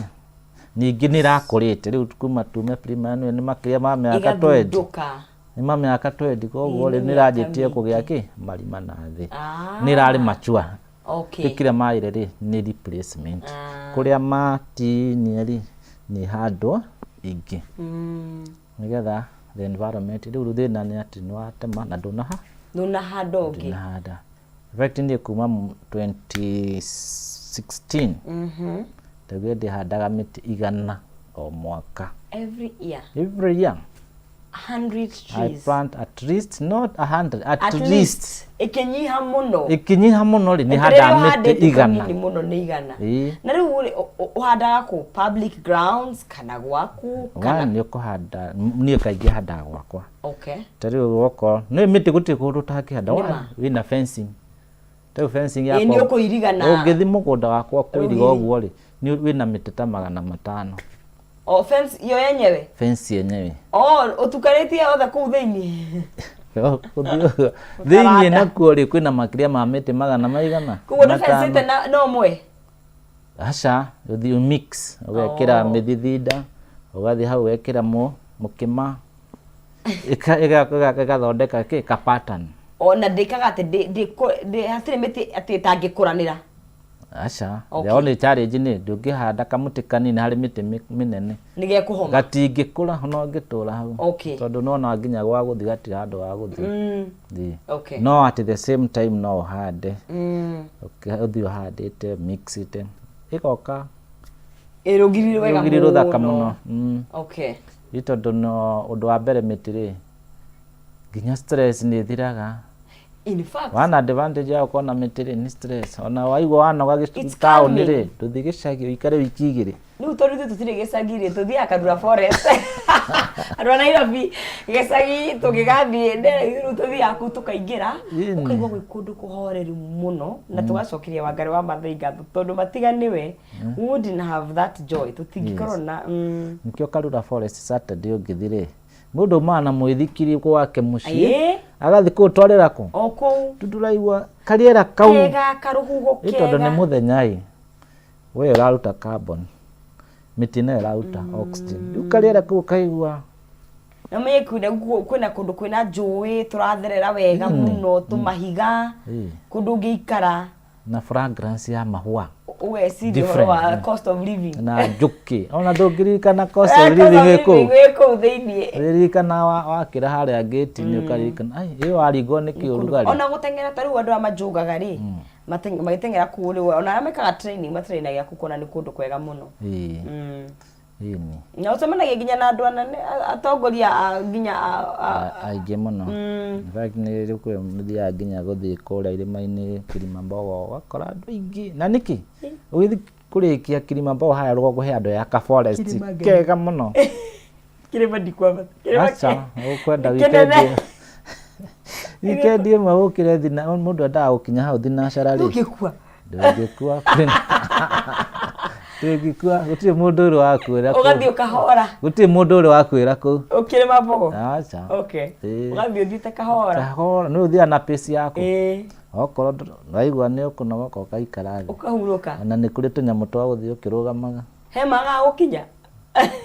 ningĩ nĩ ĩrakũrĩte rĩu kuma tume primary nĩ makĩria ma mĩaka 20. Ĩgathundũka. Nĩ ma mĩaka 20, koguo Ĩĩ, rĩ nĩ nĩ mĩaka ĩranjĩtie kũgĩa mĩingĩ. kĩ marima na thĩ. Ah. Nĩ ĩrarĩ mature. Okay. Rĩu kĩrĩa maire rĩ nĩ replacement. Ah. Kũrĩa matinia rĩ nĩ handwo ingĩ nĩgetha the environment. Rĩu thĩna nĩ atĩ nĩ watema na ndũnaha Ndũnahanda ũngĩ. Ndũnahanda. In fact niĩ kuma 2016 ndaugire ndĩhandaga mĩtĩ 100 o mwaka. Every year. Every year. 100 I trees. plant at least, not 100, at, At least. least. Ĩkĩnyiha mũno. Ĩkĩnyiha mũno rĩ, nĩ Rĩrĩa handaga mĩtĩ ũhandĩte 100. kanini mũno nĩ 100. Ĩĩ. Na rĩu rĩ, ũhandaga kũ? Public grounds kana gwaku kana? One nĩ ũkũhanda, niĩ kaingĩ handaga gwakwa. Okay. Ta rĩu wokorwo nĩ mĩtĩ gũtirĩ kũndũ ũtangĩhanda. Nĩ One, ma. wĩna fencing. Ta rĩu fencing Ĩĩ, yakwa nĩ ũkũiriga na ũngĩthiĩ mũgũnda wakwa kũiriga Rũgiri. ũguo rĩ, nĩ wĩna mĩtĩ ta 500. O fence yo yenyewe? Fence yenyewe. O ũtukanĩtie othe kũu thĩinĩ? Ũthiĩ thĩinĩ nakuo rĩ, kwĩna makĩria ma mĩtĩ magana maigana? Koguo ndũbencĩte na no ũmwe? Aca, ũthiĩ mix, ũgekĩra Oh. mĩthithinda, ũgathiĩ hau ũgekĩra mũkĩma, ĩgathondeka kĩ ka pattern. Ona ndĩkaga atĩ hatirĩ mĩtĩ atĩ ĩtangĩkũranĩra. Aca, Okay. the only challenge nĩ ndũngĩhanda kamũtĩ kanini harĩ mĩtĩ mĩnene. Nĩ gekũhoma. Gatingĩkũra ona ũngĩtũra hau. Okay. Tondũ nĩwona nginya gwa gũthiĩ gatirĩ handũ ha gũthiĩ. Ĩĩ. Okay. No at the same time no ũhande. Ũthiĩ ũhandĩte mixĩte ĩgoka Ĩ rũgiri rwega rũgiri rũthaka mũno. Okay. Nĩ tondũ no ũndũ wa mbere mĩtĩ rĩ, nginya stress nĩ ĩthiraga. In fact, One advantage ya gũkorwo na mĩtĩ rĩ nĩ stress. Ona waigua wanoga It's taũni calming. rĩ, ndũthiĩ gĩcagi ũikare wiki 2. Rĩu tondũ ithuĩ tũtirĩ gĩcagi rĩ, tũthiaga Karura Forest. Andũ a Nairobi gĩcagi tũngĩgathiĩ rĩu tũthiaga kũu tũkaingĩra, ũkaigua gwĩ kũndũ kũhoreru mũno, na tũgacokeria Wangari wa Maathai ngatho tondũ matiga nĩwe we wouldn't have that joy, tũtingĩkorwo na Nĩkĩo Karura Forest Saturday ũngĩthiĩ rĩ, mũndũ umaga na mũithikiri gwake mũciĩ, Ĩĩ. agathiĩ kũu twarĩra kũ? O kũu. Tũndũraigua karĩera kau. Kega, karũhuho Ĩ tondũ nĩ kega. mũthenya ĩ, we ũraruta carbon, mĩtĩ nayo ĩraruta oxygen. Rĩu karĩera kau ũkaigua. Na menye kwĩna kũndũ kwĩna njũĩ tũratherera wega mũno, tũmahiga, kũndũ ũngĩikara. Na fragrance ya mahũa. Ũgeciria ũhoro wa cost of living. Na njũkĩ. Ona ndũngĩririkana cost of Eh, cost of living ĩ kũu. living ĩ kũu thĩiniĩ. Ũrĩririkana wakĩra harĩa gate-inĩ ũkaririkana, ai, ĩyo waringwo nĩ kĩ ũrugarĩ. Ona gũteng'era ta rĩu andũ arĩa manjũgaga rĩ, magĩteng'era kũu rĩ, ona arĩa mekaga training matrainagia kũu kuona nĩ kũndũ kwega mũno. Ĩĩ. Ĩni. Na ũcemanagia nginya na andũ anene, atongoria a nginya Aingĩ mũno. In fact nĩ rĩu kwĩ mũthiaga nginya gũthiĩ kũrĩa irĩma-inĩ Kilimambogo ũgakora andũ aingĩ. Na nĩkĩ? Ũgĩthiĩ kũrĩkia Kilimambogo harĩa rũgongo he andũ ya ka forest Kĩrĩma Ngemi. kega mũno. Kĩrĩma ndikwambata. Kĩrĩma Aca, ũkwenda kĩnene. weekend ĩyo. Weekend ĩmwe ũkĩre thina, mũndũ endaga gũkinya hau thinacara rĩ. Ndũngĩkua. Ndũngĩkua. Ndũngĩkua, gũtirĩ mũndũ ũrĩ wakwĩra kũu. Ũgathiĩ ũkahora. Gũtirĩ mũndũ ũrĩ wakwĩra kũu. Ũkĩrĩma mbogo? Aca. Okay. Ĩĩ. Ũgathiĩ ũthiĩte kahora. Kahora, nĩ ũthiaga na pace yaku. Ĩĩ. Okorwo waigua nĩ ũkũnogoka ũgaikara thĩ. Ũkahurũka. Ona nĩ kũrĩ tũnyamũ twa gũthiĩ ũkĩrũgamaga. He maga gũkinya?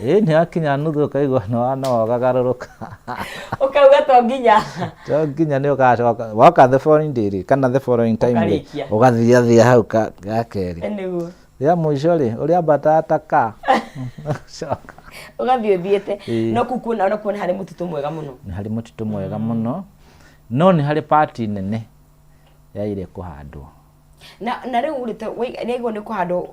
Ĩĩ, nĩ wakinya nuthu ũkaigua nĩ wanoga ũkagarũrũka. Ũkauga to nginya. To nginya nĩ ũgacoka. Woka the following day rĩ, kana the following time rĩ, Ũkarĩkia. ũgathiathia hau ga kerĩ. Nĩguo. Rĩa mũico rĩ, ũrĩambataga ta ka. Ũgacoka. Ũgathiĩ ũthiĩte. Ĩĩ. No kũu kuona, ona kuona harĩ mũtitũ mwega mũno. Nĩ harĩ mũtitũ mwega mũno. No nĩ harĩ part nene yaire kũhandwo. Na rĩu rĩ, nĩaigua nĩ kũhandwo,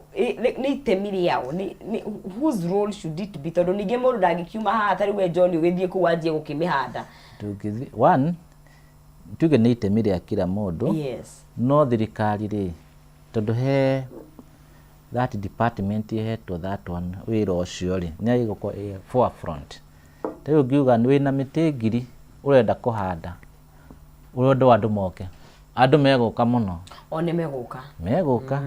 nĩ itemi rĩao, nĩ whose role should it be? Tondũ ningĩ mũndũ ndangĩkiuma haha ta rĩu we John ũgĩthiĩ kũu wanjie gũkĩmĩhanda. Ndũngĩthiĩ, one, tuge nĩ itemi rĩa kila mũndũ. Yes. No thirikari rĩ, tondũ he that department ĩhetwo that one wĩra ũcio rĩ, nĩ yagĩrĩirwo gũkorwo ĩ forefront. Ta rĩu ũngiuga wĩna mĩtĩ 1000 ũrenda kũhanda, Ũndũ wa andũ moke, andũ megũka mũno. O nĩ megũka. Megũka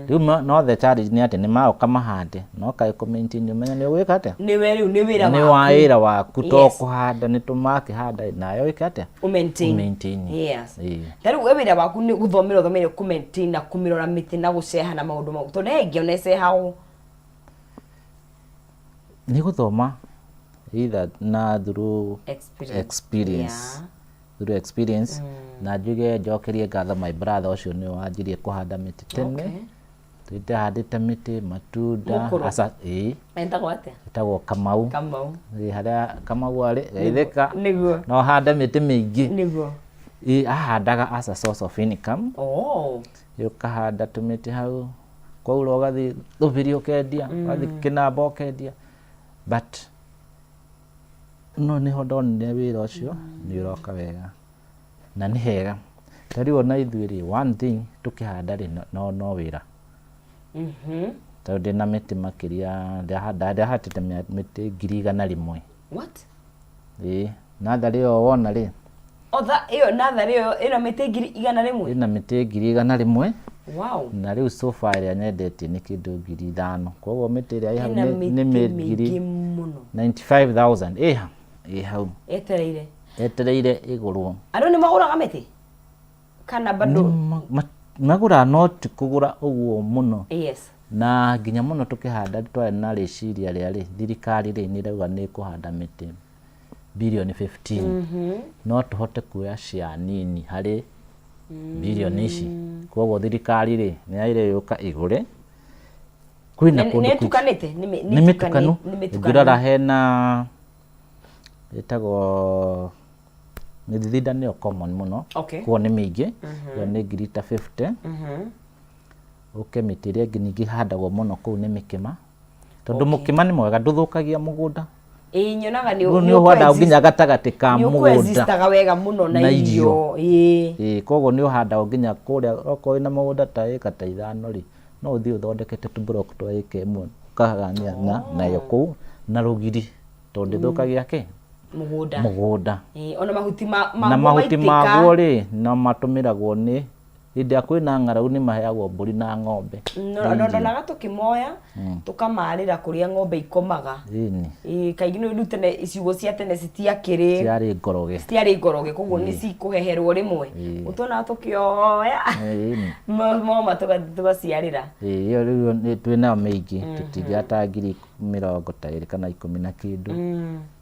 rĩu no the challenge nĩ atĩ nĩ magoka mahande, no kaĩ kũ maintain, ũmenye nĩ ũgwĩka atĩa. Nĩwe rĩu nĩ wĩra nĩ waku. Wa wĩra waku to kũhanda nĩ tũmakĩhanda nayo ĩke atĩa? Ũ maintain. Ũ maintain. Yes. Ĩĩ. Ta rĩu we wĩra waku nĩ gũthomera ũthomeire kũ maintain na kũmĩrora mĩtĩ na gũceha na maũndũ mau, tondũ he ĩngĩ ona ĩcehagwo. Nĩ gũthoma either na through experience. Experience. Through experience, na njuge njokerie ngatho my brother ũcio nĩwe wanjirie kũhanda mĩtĩ tene. Tũhandĩte mĩtĩ matunda. Mũkũrũ? Aca, ĩĩ. Etagwo atĩa? Etagwo Kamau. Kamau. Ĩĩ, harĩa Kamau arĩ geithĩka. Nĩguo. No hande mĩtĩ mĩingĩ. Nĩguo. Ĩĩ, ahandaga as a source of income. Oh. Ĩ, ũkahanda tũmĩtĩ hau, kwaura ũgathiĩ Thubiri ũkendia, ũgathiĩ Kĩnamba ũkendia, but no nĩho ndonire wĩra ũcio nĩ ũroka wega na nĩ hega. Ta rĩu ona ithuĩ rĩ, one thing tũkĩhanda rĩ, no no wĩra, tondũ ndĩna mĩtĩ makĩria ndahanda, ndahandĩte mĩtĩ 100,000. What? Ĩĩ, natharĩ ĩyo wona rĩ. Otha ĩyo natharĩ ĩyo ĩna mĩtĩ 100,000? Ĩna mĩtĩ 100,000. Wow. Na rĩu so far ĩrĩa nyendetie nĩ kĩndũ 5,000, koguo mĩtĩ ĩrĩa ĩ hau ĩna nĩ mĩtĩ ngiri mĩingĩ mũno. 95,000 ĩ ha ĩ hau. Etereire. Etereire ĩgũrwo. Andũ nĩ magũraga mĩtĩ kana bado? Magũraga no ti kũgũra ũguo mũno. Na nginya mũno tũkĩhanda twarĩ na rĩciria rĩa rĩ, thirikari rĩ nĩ ĩrauga nĩ ĩkũhanda mĩtĩ birioni 15, no tũhote kuoya share nini harĩ birioni ici, koguo thirikari rĩ nĩ yagĩrĩire yũka ĩgũre kwĩna Nĩ kũndũ nĩ kũingĩ. ĩtukanĩte? Nĩ mĩtukanu. Nĩ mĩtukanu. Ũngĩrora hena ĩtagwo mĩthithinda, nĩyo common mũno. Koguo nĩ mĩingĩ, ĩyo nĩ ngiri ta 50. Ũke mĩtĩ ĩrĩa ĩngĩ ningĩ ĩhandagwo mũno kũu nĩ mĩkĩma, tondũ mũkĩma nĩ mwega, ndũthũkagia mũgũnda. Ĩĩ, nyonaga nĩ Rĩu nĩ ũhandaga nginya gatagatĩ ka nĩ mũgũnda ũkoexistaga wega mũno na na irio. Ĩĩ. Ĩĩ, koguo nĩ ũhandagwo nginya kũrĩa okorwo wĩna mũgũnda ta ĩka ta 5 rĩ, no ũthiĩ ũthondekete tũblock twa ĩka 1 ũkagania na nayo kũu na rũgiri, tondũ ndĩthũkagia kĩ? Mũgũnda. Mũgũnda. Ĩĩ, ona mahuti ma na maguo mahuti maitĩka. Maguo rĩ, no matũmĩragwo nĩ hĩndĩ ĩrĩa kwĩna ng'aragu, nĩ maheagwo mbũri na ng'ombe. No ndonaga tũkĩmoya tũkamarĩra kũrĩa ng'ombe ikomaga. Ĩni. Ĩĩ, kaingĩ nĩ rĩu tene iciugo cia tene citiakĩrĩ ciarĩ ngoroge. Citiarĩ ngoroge, koguo nĩ cikũheherwo rĩmwe. Ũtuonaga tũkĩoya Ĩni. moma tũgaciarĩra. Ĩĩ, ĩyo rĩu nĩ twĩnayo mĩingĩ, tũtingĩaga ta 20,000 kana ikũmi na kĩndũ.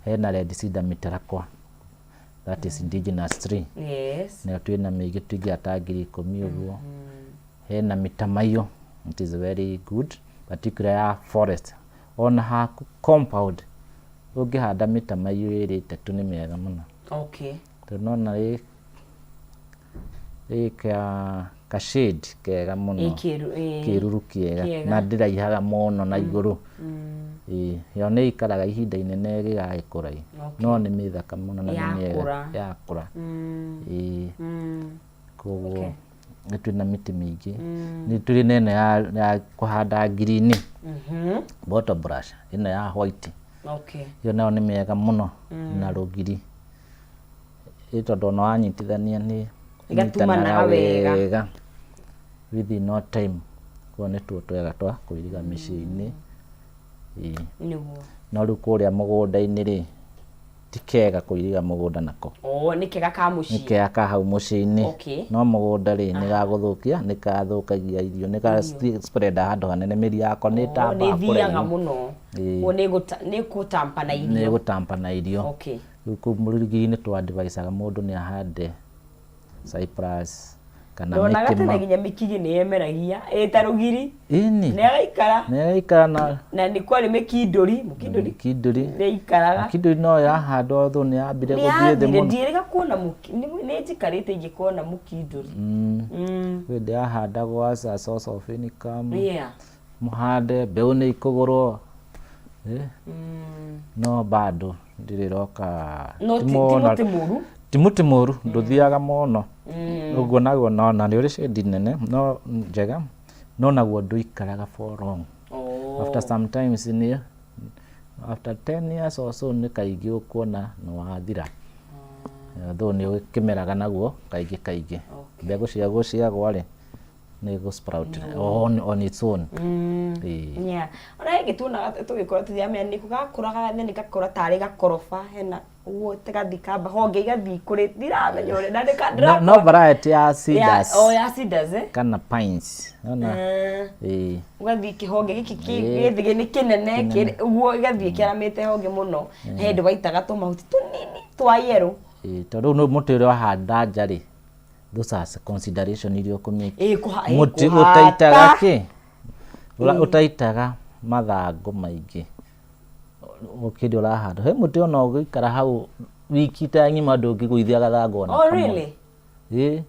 Hena red cedar, mĩtarakwa, that is indigenous tree. Nayo twĩna mĩingĩ, tũingĩaga ta 10,000 ũguo. Hena mĩtamaiyũ, it is very good, particular ya forest. Ona haku compound ũngĩhanda mĩtamaiyũ ĩrĩ ĩtatũ nĩ mĩega mũno, tondũ nona ĩ ka shade kega mũno. Ĩ, ĩ. Kĩruru kĩega. Kĩega. Na ndĩraihaga mũno na igũrũ. Ĩ, yo nĩ ĩikaraga ihinda inene ĩgĩgagĩkũra ĩ. No nĩ mĩthaka mũno na nĩ mĩega. Yakũra. Yakũra. Ĩ. Koguo nĩ twĩna mĩtĩ mĩingĩ, nĩ tũrĩ na ĩno ya kũhanda ngirini, bottle brush ĩno ya white. Ĩyo nayo nĩ mĩega mũno na rũgiri ĩ, tondũ ona wanyitithania nĩ ĩgatumanaga ĩnyitanaga wega. Wega within no time. Koguo nĩ tuo twega twa kũiriga mĩciĩ-inĩ. Ĩĩ. Nĩguo. No rĩu kũrĩa mũgũnda-inĩ rĩ, ti kega kũiriga mũgũnda nako. Oh, nĩ kega ka nĩ mũciĩ. Kega ka hau mũciĩ-inĩ. No mũgũnda rĩ, nĩ gagũthũkia, nĩ gathũkagia irio, nĩ ga spread handũ hanene, mĩri yako nĩ Oh, ĩtambaga nĩ ĩthiaga kũraihu. mũno. Ĩĩ. Koguo nĩ ĩgũtampa na nĩ irio. Ĩgũtampa na irio. Rĩu kũu rũgiri-inĩ twa advice mũndũ nĩ ahande cypress kana Ndonaga tene mĩkĩma. Nginya mĩkigi nĩ yemeragia ĩ ta rũgiri. Ĩni. Nĩ ĩgaikara. Nĩ ĩgaikara na na nĩ kwarĩ mĩkindũri, mũkindũri. Mĩkindũri. Nĩ ĩikaraga. Mĩkindũri no yahandwo thũ nĩ yambire nĩ gũthiĩ thĩ yathire mũno. Ndiĩrĩga kuona nĩ njikarĩte ingĩkona mũkindũri. Kwĩ hĩndĩ yahandagwo as a source of income. Mũhande mbeũ nĩ ikũgũrwo. Eh, no bado ndirĩ ĩroka. No ti ti mũno. Mũtĩ mũru. Ti mũtĩ mũru, ndũthiaga mũno ũguo naguo, no na nĩ ũrĩ shade nene no njega, no naguo ndũikaraga for long. Oh. After sometimes nĩ after 10 years or so nĩ kaingĩ ũkuona nĩ wathira. Though nĩ kĩmeraga naguo kaingĩ kaingĩ. Mbegũ ciaguo ciagwa rĩ, nĩ gũ sprout on its own. Ĩĩ. Yeah. Ona ĩngĩ tuonaga tũgĩkũra tũthiaga nĩ gakũraga na nĩ gakũra tarĩ gakoroba hena ũguo gathiĩ kamba honge igathiĩ kũrĩ ndiramenya ũrĩa na nĩ No, no variety ya cedars. O ya cedars, eh? Kana pines. Ona. Ĩĩ. Ũgathiĩ kĩhonge gĩkĩ gĩthĩ nĩ kĩnene ũguo gĩgathiĩ kĩaramĩte honge mũno na hĩndĩ waitaga tũmahuti tũnini twa yerũ. Ĩĩ, tondũ rĩu mũtĩ ũrĩa wahanda nja rĩ, those are consideration iria ũkũmĩka. Ĩĩ, Mũtĩ kũhata. Ũtaitaga kĩ? Ũtaitaga mathangũ maingĩ kĩndũ ũrahanda. He mũtĩ ona ũgĩikara hau wiki ta ng'ima ndũngĩgũithia gathangũ ona Oh, kamwe. really? Ĩĩ.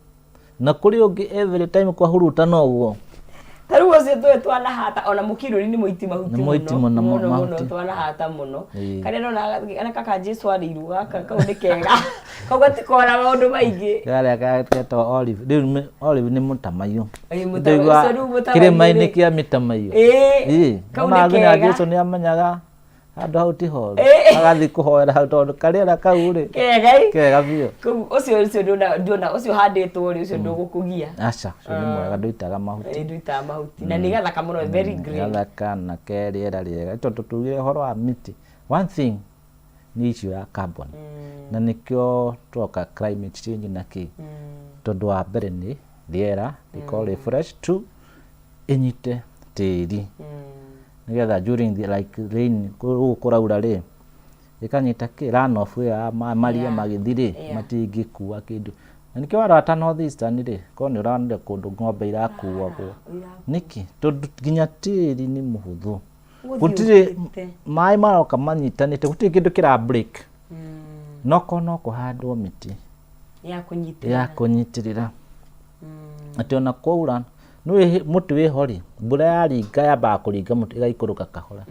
Na kũrĩ ũngĩ every time kwahurutana ũguo. Ta rĩu ũcio tũĩ twanahata ona mũkirũri nĩ mũiti mahuti Nĩ mũiti mũno mũno mũno mahuti. Twanahata mũno. Ĩĩ. Karĩa ndona kaka Jesu arĩirwo gaka kau nĩ kega, kau gatikora maũndũ maingĩ. Karĩa getagwo olive. Rĩu olive nĩ mũtamaiyũ. Ĩĩ, mũtamaiyũ. Ndĩigua Ũcio rĩu mũtamaiyũ kĩrĩma-inĩ rĩ. kĩa mĩtamaiyũ. Ĩĩ, Ĩĩ. kau Nona nĩ nginya kega. Jesu nĩ amenyaga handũ hau ti horu. Ĩĩ. Agathiĩ kũhoera hau tondũ karĩera kau rĩ kega ĩ. Kega biũ. Kũu ũcio ũcio ndũna ndũna ũcio handĩtwo rĩ, ũcio ndũgũkũgia. Aca, ũcio nĩ mwega, ndũitaga mahuti. Ĩĩ, ndũitaga mahuti na nĩ gathaka mũno, very green. Gathaka na ke rĩera rĩega tondũ tugire ũhoro wa mĩtĩ, one thing nĩ issue ya carbon na nĩkĩo twoka climate change na kĩ, tondũ wa mbere nĩ rĩera rĩkorwo rĩ fresh, two ĩnyite tĩri nĩgetha during the like rain gũkũ kũraura rĩ, ĩkanyita kĩ runoff ĩyo ya maria magĩthi rĩ, matingĩkua kĩndũ. Na nĩkĩo warora ta North Eastern rĩ, korwo nĩ ũronire kũndũ ng'ombe irakuagwo nĩkĩ? Tondũ nginya tĩri nĩ mũhũthũ. Gũthiĩ Gũtirĩ ũkĩte. Maĩ maroka manyitanĩte, gũtirĩ kĩndũ kĩra break. No korwo no kũhandwo mĩtĩ ya kũnyitĩrĩra, ya kũnyitĩrĩra atĩ ona kwaura nĩũĩ mũtĩ wĩho rĩ, mbura yaringa yambaga kũringa mũtĩ ĩgaikũrũka kahora,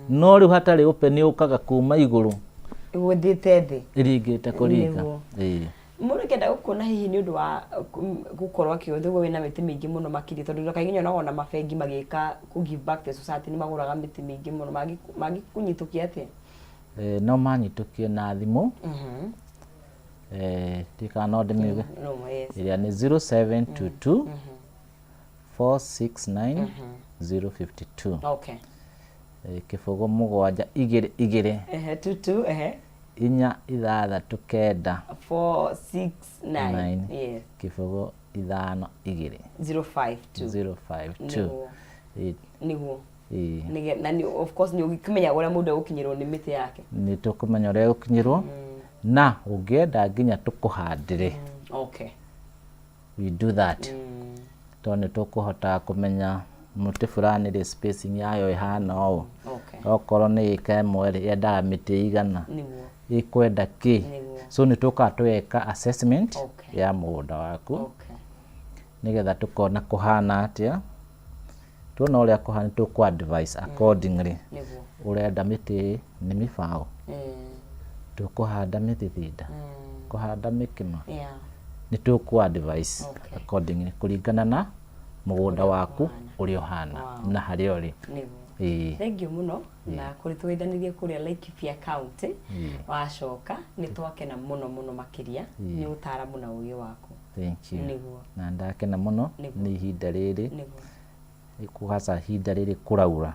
no rĩu hatarĩ ũpe nĩ ũkaga kuma igũrũ gũthiĩte thĩ. Ĩringĩte kũringa. Nĩguo. Ĩĩ. Mũndũ akĩenda gũkuona hihi nĩ ũndũ wa gũkorwo akĩũthĩ ũguo wĩna mĩtĩ mĩingĩ mũno makĩria, tondũ kaingĩ nyonaga ona mabengi magĩka kũ give back to society nĩ magũraga mĩtĩ mĩingĩ mũno, mangĩkũnyitũkia atĩa? No manyitũkie na thimũ. Ndiũĩ kana no ndĩmiuge. No, yes. Ĩrĩa nĩ 0722 469 052. 0 7 2 2 2 2, ehe. 4 6 9 4 6 9. 9. Yes. 0 5 2 052. 052. Nĩguo. Ĩĩ. Nĩguo. Ĩĩ. Na nĩ of course nĩ ũgĩkĩmenya ũrĩa mũndũ egũkinyĩrwo nĩ mĩtĩ yake. Nĩ tũkũmenya ũrĩa ĩgũkinyĩrwo na ũngĩenda nginya tũkũhandĩre, we do that, tondũ nĩ tũkũhota kũmenya mũtĩ fulani rĩ, spacing yayo ĩhana ũũ, okorwo nĩ ĩka 1 rĩ, yendaga mĩtĩ igana, ĩkwenda kĩ. So nĩ tũkaga tũgeka assessment ya mũgũnda waku nĩgetha tũkona kũhana atĩa. Tuona ũrĩa kũhana, tũkũ advise accordingly. Ũrenda mĩtĩ nĩ mĩbaũ, tũkũhanda mĩthithinda, kũhanda mĩkĩma, nĩ tũkũ advise accordingly kũringana na mũgũnda waku ũrĩa ũhana na harĩa ũrĩ. Ĩĩ. Thank you mũno na kũrĩ tũgeithanirie kũrĩa Laikipia County. Wacoka nĩ twakena mũno mũno makĩria nĩ ũtaaramu na ũgĩ waku. Thank you. Nĩguo. Na ndakena mũno nĩ ihinda rĩrĩ, hasa ihinda rĩrĩ kũraura,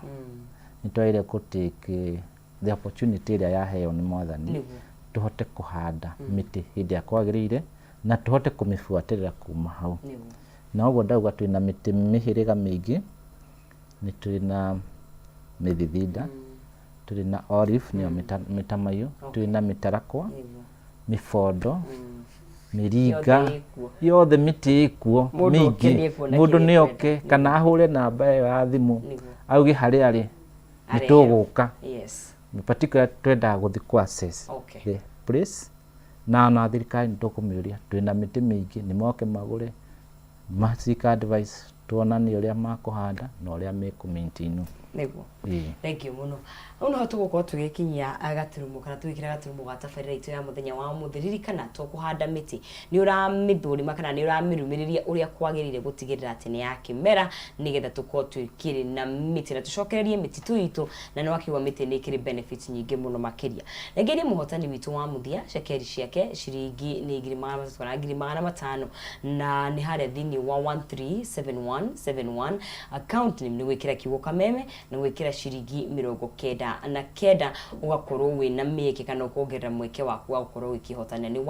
nĩ twagĩrĩire kũ take the opportunity ĩrĩa yaheo nĩ Mwathani, tũhote kũhanda mĩtĩ hĩndĩ ĩrĩa kwagĩrĩire na tũhote kũmĩbuatĩrĩra kuma hau. Na ũguo ndauga twĩna mĩtĩ mĩhĩrĩga mĩingĩ, nĩ tũrĩ na mĩthithinda, tũrĩ na olive nĩyo mĩtamaiyũ, tũrĩ na mĩtarakwa, mĩbondo, mĩringa. Yothe ĩkuo. Yothe mĩtĩ ĩkuo. Mũndũ oke mĩingĩ. nĩekuona Mũndũ kĩrĩa nĩ oke ekwenda. Kana ahũre namba ĩyo ya thimũ, auge harĩa arĩ nĩ Areherwo. tũgũka. In particular twendaga gũthiĩ kũ assess the place, na ona thirikari nĩ tũkũmĩũria, twĩna mĩtĩ mĩingĩ, nĩ moke magũre, ma seek advice, tuonanie ũrĩa makũhanda na ũrĩa mekũ maintain. Nĩguo. Ĩĩ. Thank you mũno. Hau noho tũgũkorwo tũgĩkinyia gaturumo kana tũgĩkĩra gaturumo ga tabarĩra itũ ya mũthenya wa ũmũthĩ. Ririkana to kũhanda mĩtĩ nĩ ũramĩthũrima kana nĩ ũramĩrũmĩrĩria ũrĩa kwagĩrĩire gũtigĩrĩra atĩ nĩ yakĩmera nĩgetha tũkorwo twĩkĩrĩ na mĩtĩ na tũcokererie mĩtitũ itũ, na nĩ wakiuga mĩtĩ nĩ ĩkĩrĩ benefits nyingĩ mũno makĩria. Rengeria mũhotani witũ wa mũthia cekeri ciake ciringi nĩ 300,000 kana 500,000, na nĩ harĩa thĩinĩ wa 137171 account name nĩ gwĩkĩra kiugo Kameme na gwĩkĩra ciringi 99, ũgakorwo wĩna mĩeke kana ũkongerera mweke waku wa gũkorwo ũgĩkĩhotana. Nĩ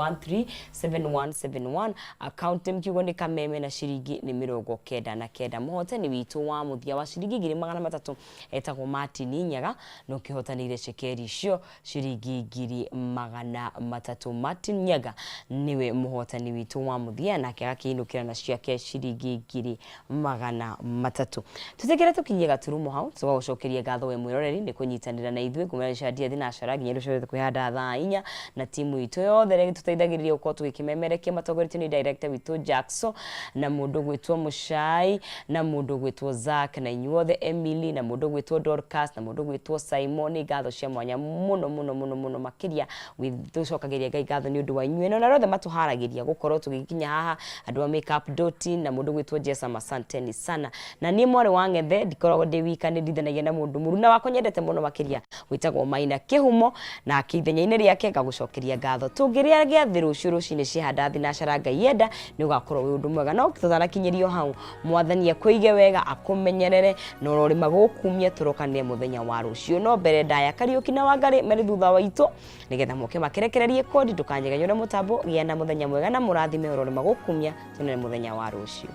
137171, account name kiugo nĩ Kameme na ciringi nĩ 99. Mũhotani witũ wa mũthia wa ciringi 300,000 etagwo Martin Nyaga, na ũkĩhotanĩire cekeri icio ciringi 300,000. Martin Nyaga nĩwe mũhotani witũ wa mũthia, nake agakĩinũkĩra na ciake ciringi 300,000. Tũtĩkĩre tũkinyie gaturumo hau, tũgagũcokeria ngatho we mwĩroreri nĩ kũnyitanĩra na ithuĩ kuma Shadia Thinashara nginya rũciũ kwĩhanda thaa 4, na timu itũ yothe ĩrĩa ĩtũteithagĩrĩria gũkorwo tũgĩkĩmemerekia matongoretio nĩ director witũ Jackson, na mũndũ gwĩtwo Mũcai, na mũndũ gwĩtwo Zack, na inyuothe Emily, na mũndũ gwĩtwo Dorcas, na mũndũ gwĩtwo Simon. Nĩ ngatho cia mwanya mũno mũno mũno mũno makĩria. Tũcokagĩria Ngai ngatho nĩ ũndũ wa inyuĩ na arĩa othe matũharagĩria gũkorwo tũgĩkinya haha, andũ a Makeup Doti na mũndũ gwĩtwo Jessam, asanteni sana. Na niĩ mwarĩ wa Ng'ethe ndikoragwo ndĩ wika, nĩ ndithanagia na mũndũ mũruna wakwa nyendete mũno makĩria wĩtagwo Maina Kĩhumo, nake ithenya-inĩ rĩake ngagũcokeria ngatho. Tũngĩrĩa gĩathĩ rũciũ rũcinĩ ciĩhanda thinacara Ngai enda, nĩ ũgakorwo wĩ ũndũ mwega. No tũtanakinyĩrio hau, Mwathani akũige wega, akũmenyerere, na ũrorĩma gũkumia tũrokanĩre mũthenya wa rũciũ. No mbere ndaya, Kariũki na Wangarĩ marĩ thutha waitũ nĩgetha moke makerekererie kodi. Ndũkanyegenyũre mũtambo, gĩa na mũthenya mwega na mũrathime, ũrorĩma gũkumia tuonane mũthenya wa rũciũ.